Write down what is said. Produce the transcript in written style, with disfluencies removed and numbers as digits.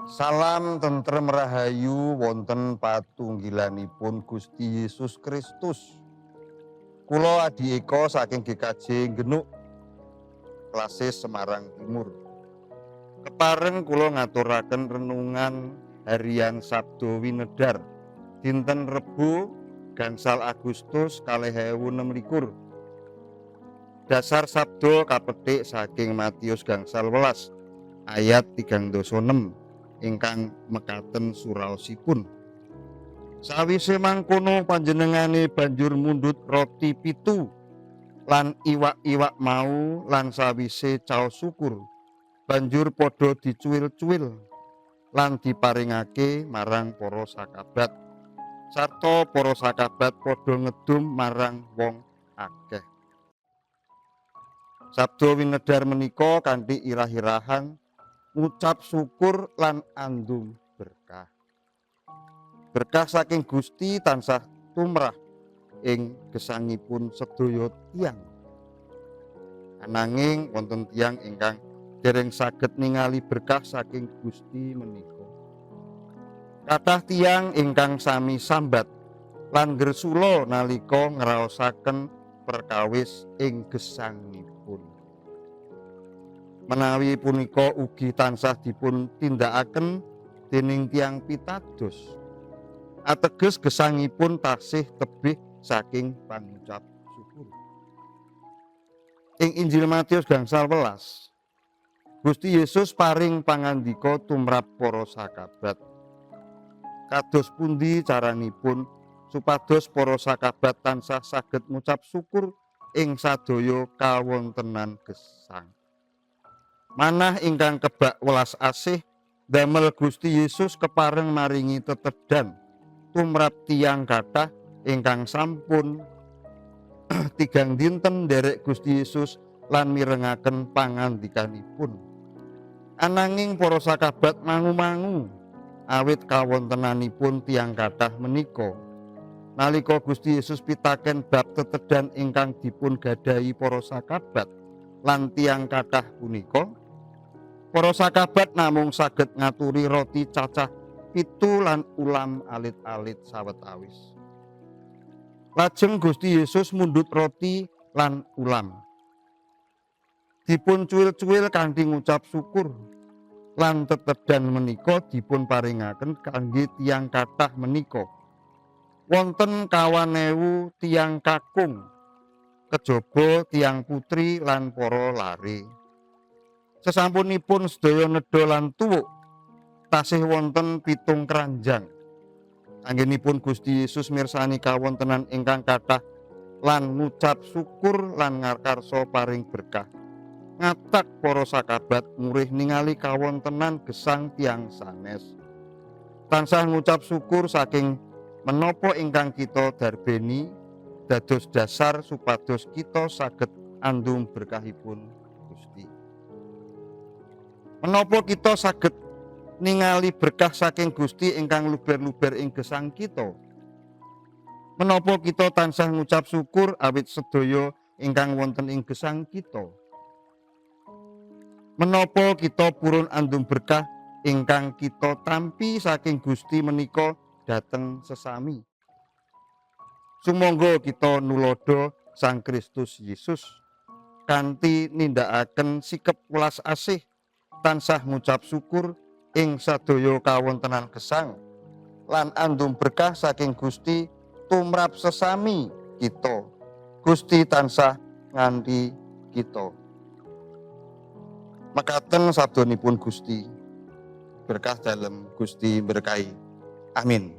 Salam tentrem rahayu wonten patunggilanipun Gusti Yesus Kristus. Kula Adi Eko saking GKJ Genuk, Klasis Semarang Timur. Kepareng kula ngaturaken renungan harian Sabdo Winedar dinten Rebo 5 Agustus 2026. Dasar sabdo kapetik saking Matius 18 ayat 36 ingkang mekaten suraosipun. Sawise mangkono panjenengane banjur mundhut roti 7 lan iwak-iwak mau lan sawise caos syukur banjur padha dicuwil-cuwil lan diparingake marang para sakabat sarta para sakabat padha ngedum marang wong akeh. Sabdo winedar menika kanthi irah-irahan ngucap syukur lan andum berkah. Berkah saking Gusti tansah tumrah ing gesangipun sedaya tiyang. Ananging wonten tiyang ingkang dereng saged ningali berkah saking Gusti menika. Kathah tiyang ingkang sami sambat lan ngresula nalika ngraosaken perkawis ing gesangipun. Menawi punika ugi tansah dipun tindakaken dening tiyang pitados, ateges gesangipun tasih tebih saking pangucap syukur. Ing Injil Matius 18, Gusti Yesus paring pangandika tumrap para sakabat. Kados pundi caranipun supados para sakabat tansah saged ngucap syukur ing sadaya kawontenan gesang. Manah ingkang kebak welas asih damel Gusti Yesus kepareng maringi tetedhan tumrap tiyang kathah ingkang sampun 3 dinten nderek Gusti Yesus lan mirengaken pangandikanipun. Ananging para sakabat mangu-mangu awit kawontenanipun tiyang kathah menika. Nalika Gusti Yesus pitaken bab tetedhan ingkang dipun gadahi para sakabat lan tiyang kathah punika, para sakabat namung saged ngaturi roti cacah 7 lan ulam alit-alit sawetawis. Lajeng Gusti Yesus mundhut roti lan ulam. Dipun cuwil-cuwil kanthi ngucap syukur lan tetedhan menika dipun paringaken kangge tiyang kathah menika. Wonten 2.000 tiyang kakung, kejaba tiyang putri lan para lare. Sesampunipun sedaya nedha lan tuwuk, tasih wonten 7 keranjang. Anggenipun Gusti Yesus mirsani kawontenan ingkang kathah lan ngucap syukur lan ngakarsa paring berkah. Ngatak para sakabat murih ningali kawontenan gesang tiyang sanes. Tansah ngucap syukur saking menapa ingkang kita darbeni dados dasar supados kita saged andum berkahipun Gusti. Menapa kita saged ningali berkah saking Gusti ingkang luber-luber ing gesang kita? Menapa kita tansah ngucap syukur awit sedaya ingkang wonten ing gesang kita? Menapa kita purun andum berkah ingkang kita tampi saking Gusti menika dhateng sesami? Sumangga kita nuladha Sang Kristus Yesus kanthi nindakaken sikep welas asih, tansah ngucap syukur ing sadaya kawontenan gesang lan andum berkah saking Gusti tumrap sesami kita. Gusti tansah nganti kita. Mekaten sabdanipun Gusti. Berkah dalem Gusti berkahi. Amin.